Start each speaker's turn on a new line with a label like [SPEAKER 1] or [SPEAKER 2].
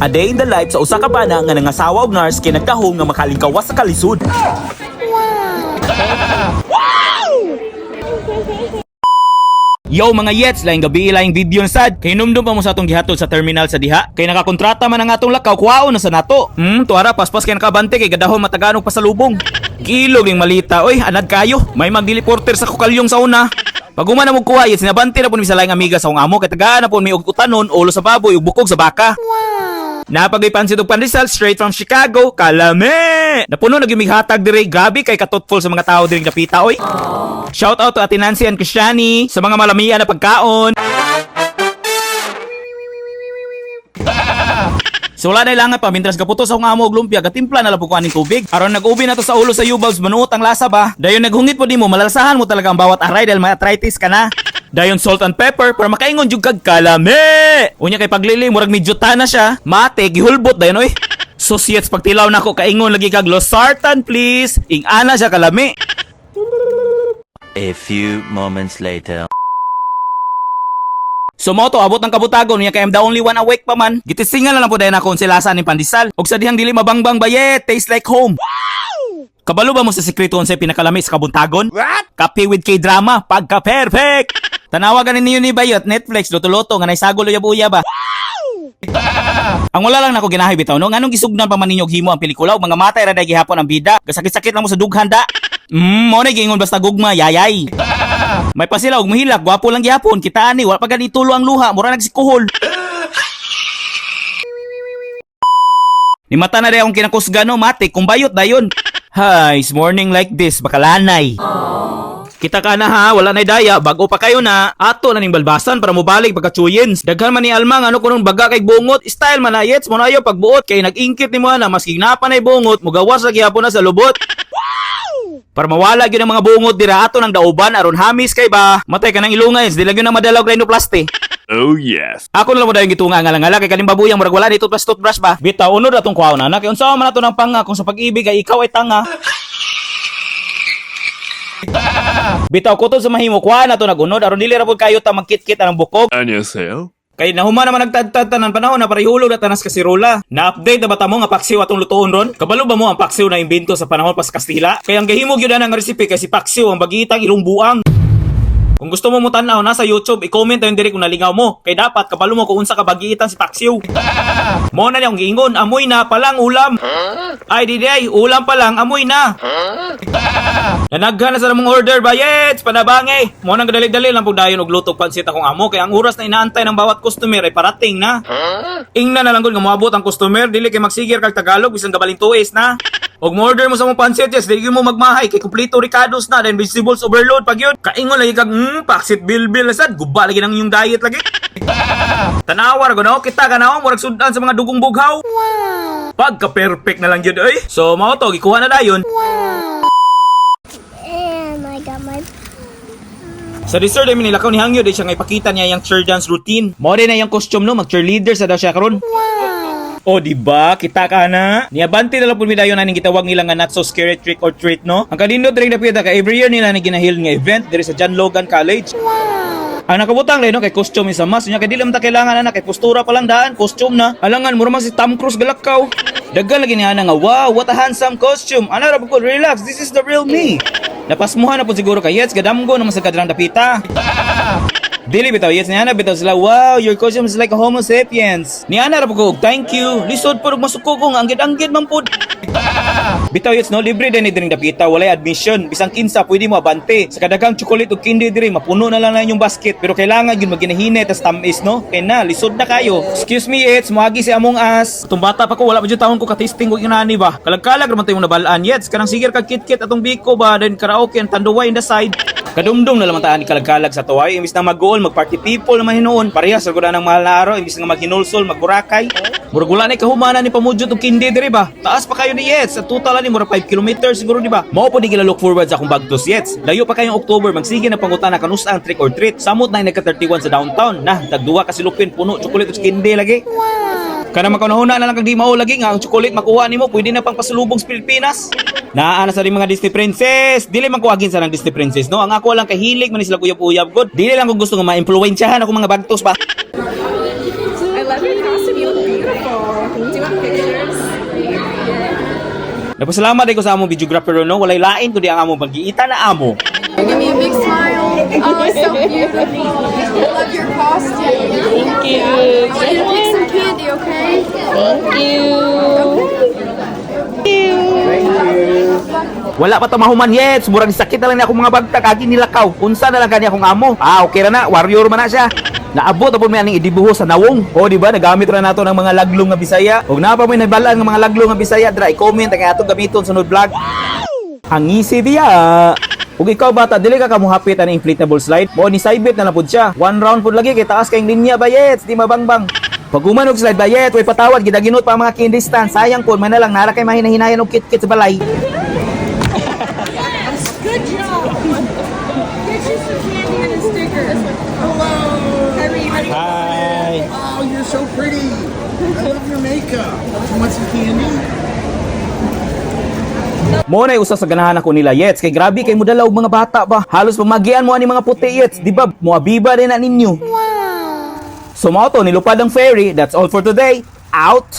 [SPEAKER 1] A day in the life sa usa ka bana nga nangasawa og nurse kay nagtahom nga makalingkawas sa kalisod. Yo mga yets, laing gabi laing video na sad. Kay numdum pa mo sa atong gihatod sa terminal sa diha. Kay nakakontrata man ang atong lakaw, kuwaon na sa nato. Tuara paspas kay nakabante kay gadahom mataganog pasalubong. Gilog ning malita, oy, anad kayo. May magdiliporter sa kukalyong sa una. Pag uma na mo kuha, yets, nabante na po mi sa laing amiga sa akong amo kay tagaan na po mi og utanon, ulo sa baboy ug bukog sa baka. Napagay pansit og pandesal straight from Chicago, kalame. Napuno na gyud hatag dire, grabe kay katutful sa mga tao diri dapita oy. Shout out to Ate Nancy and Krishani sa mga malamian na pagkaon. So wala na ilangan pa, mintras gaputo sa akong amo og lumpia, gatimpla na lang po ko aning tubig. Aron nag-ubi na to sa ulo sa yubabs, manuot ang lasa ba? Dayon naghungit po nimo, malalasahan mo talaga ang bawat aray dahil may arthritis ka na. Dayon salt and pepper para makaingon jud kag kalame. Unya kay paglili murag medyo na siya. Mate gihulbot dayon oy. Susyets pagtilaw nako kaingon lagi kag losartan please. Ing-ana siya kalami.
[SPEAKER 2] A few moments later.
[SPEAKER 1] So mo to abot ang kabutagon niya kay I'm the only one awake pa man. Gitisingan na lang po dayon ako unsay lasa ning pandesal. Og sa dihang dili mabangbang bayet, taste like home. Kabalo ba mo sa sekreto unsay pinakalami sa kabuntagon? What? Kape with K-drama, pagka perfect. Tanawa ganin ninyo ni Bayot Netflix luto-luto nga naysagol uyab-uya ba. Ang wala lang nako ginahay bitaw no, nganong gisugdan pa man ninyo og himo ang pelikula ug mga matay ra day gihapon ang bida. Gasakit-sakit lang mo sa dughan da. Mo na giingon basta gugma yayay. May pasila og muhilak, gwapo lang gihapon, kita ani wala pa gani tulo ang luha, mura nagsikuhol. Ni mata na day akong kinakusga no, mate, kung bayot dayon. Hi, it's morning like this, bakalanay. Kita ka na ha, wala na'y daya, bago pa kayo na. Ato na ning balbasan para mobalik pagka-chuyins. Daghan man ni Alma nga ano kunong baga kay bungot, style man na yets mo na ayo pagbuot kay nag-ingkit nimo na maski napa na'y bungot, mugawas ra gihapon na sa lubot. Para mawala gyud ang mga bungot dira ato nang dauban aron hamis kay ba. Matay ka ng ilungay, di lang gyud na madala og rhinoplasty.
[SPEAKER 3] Oh yes.
[SPEAKER 1] Ako na lang mo dayon gitunga nga langala kay kaning babuyang murag wala ni toothbrush toothbrush ba. Bitaw unod atong kuhaon na kay unsa man ato ng panga kung sa pag-ibig ay ikaw ay tanga. Bitaw ko sa mahimo kuha na to nagunod aron dili ra pud kayo ta magkitkit ang bukog.
[SPEAKER 3] 안녕하세요.
[SPEAKER 1] Kay nahuman naman nagtadtad tanan panahon na para ihulog na tanas kasirola. Na-update na ba ta mo nga paksiw atong lutoon ron? Kabalo ba mo ang paksiw na imbento sa panahon pa sa Kastila? Kay ang gahimog yun na ang resipe kay si paksiw ang bagitang ilong buang. Kung gusto mo mo tan-aw nasa YouTube, i-comment tayo diri kung nalingaw mo. Kay dapat kabalo mo kung unsa ka bagiitan si paksiw. Mo na niyang giingon, amoy na palang ulam. Ay di di ay, ulam pa lang, amoy na. Nanaghan na sa namong order bayets, panabangi. Mo nang gadali-dali lang pug dayon og luto pansit akong amo kay ang oras na inaantay ng bawat customer ay parating na. Ingna na lang gud nga moabot ang customer dili kay magsigir kag Tagalog bisan gabaling tuis na. Og mo order mo sa mong pansit yes, dili gyud mo magmahay kay kumpleto ricados na then vegetables overload pag yun. Kaingon lagi kag paksit bilbil na sad guba lagi nang inyong diet lagi. Tanawa ra gud kita ka na murag sudan sa mga dugong bughaw. Pagka perfect na lang yun oy. So mao to gikuha na dayon.
[SPEAKER 4] And I got my
[SPEAKER 1] Sa dessert ay minilakaw ni Hangyo di siya nga ipakita niya yung cheer dance routine. Mo rin na yung costume no, mag cheerleader sa daw siya karon. O di ba? Kita ka na. Niabante na lang po mi dayon aning gitawag nila nga not so scary trick or treat no. Ang kanindot diri napita kay every year nila ni ginahil nga event diri sa John Logan College. Ang nakabutang no kay costume sa mas nya kay dili man ta kailangan ana kay postura pa lang daan costume na. Alangan mura man si Tom Cruise galakaw. Daghan lagi niya ana nga wow, what a handsome costume. Ana ra ko relax, this is the real me. Napasmuhan na po siguro kay Yets, gadamgo naman sa kadrang dapita. Dili bitaw yes niana bitaw sila wow your costume is like a homo sapiens. Niana ra po ko og thank you. Lisod po og masuko ko nga anggid-anggid man pud. Bitaw yes no libre din ni diring dapita walay admission bisan kinsa pwede mo abante. Sa kadaghang chocolate ug candy diri mapuno na lang na inyong basket pero kailangan gyud maginahinay tas tamis no. Kay na lisod na kayo. Excuse me it's moagi si Among Us. Atong bata pa ko wala pa jud taon ko ka-tasting og inani ba. Kalag-kalag ra man tayo nabalaan yets kanang sigir kag kitkit atong biko ba then karaoke and tanduay in the side. Kadumdum na lamang taan ni kalagkalag sa tuway, imbis na mag-goal, mag-party people naman hinuon. Parehas sa ng mahal na araw, imbis nga maghinulsol, magburakay. Murag wala na kahumana ni pamudjot og kindi diri ba? Taas pa kayo ni Yets, at total ni mura 5 kilometers siguro di ba? Mao po di gila look forward sa akong bagtos Yets. Layo pa kayong October, magsige na pangutana kanusa ang trick or treat. Samot na nagka 31 sa downtown. Na, tagduwa ka silupin, puno chocolate ug kindi lagi. Kana makanahuna na lang kag di mao lagi nga ang chocolate makuha nimo pwede na pang pasulubong sa Pilipinas. Naa na sa rin mga Disney princess. Dili man ko agin sa nang Disney princess no. Ang ako lang kahilig man ni sila uyab-uyab god. Dili lang ko gusto nga ma-impluwensyahan ako mga bagtos ba.
[SPEAKER 5] I love your costume. You look beautiful.
[SPEAKER 4] Do you want pictures?
[SPEAKER 1] Nagpasalamat ko sa among videographer, no, walay lain kundi ang among pag-iita na amo.
[SPEAKER 4] Give me a big smile. Oh, it's so beautiful. I love your costume. Thank you. I want you to pick some candy, okay? Thank you.
[SPEAKER 1] Wala pa ta mahuman yet. Murag sakit na lang ni akong mga bagtak agi nilakaw. Unsa na lang kani akong amo? Ah, okay ra na, warrior man na siya. Naabot na po may aning idibuho sa nawong. O, di ba? Nagamit ra nato ng mga laglong nga Bisaya. Ug naa pa mo'y nabalaan nga mga laglong nga Bisaya, dra i-comment ang atong gamiton sunod vlog. Ang easy biya. Ug ikaw bata, dili ka kamuhapit ani inflatable slide. Mo ni saybit na lang pud siya. One round pud lagi kay taas kayong linya bayet, di mabangbang. Pag human og slide bayet, way patawad gidaginot pa ang mga candy stand. Sayang pud man na lang nara kay mahinahinayan og kit-kit sa balay.
[SPEAKER 4] Good job. Get you some candy and a sticker.
[SPEAKER 5] Hello.
[SPEAKER 4] Henry, you ready?
[SPEAKER 1] Hi.
[SPEAKER 5] Oh, you're so pretty. I love your makeup. You want some candy?
[SPEAKER 1] Mo na usa sa ganahan ako nila yets kay grabe kay modala og mga bata ba. Halos pamagian mo ani mga puti yets, di ba? Moabiba din na ninyo. Wow. So mao to nilupad ang ferry. That's all for today. Out.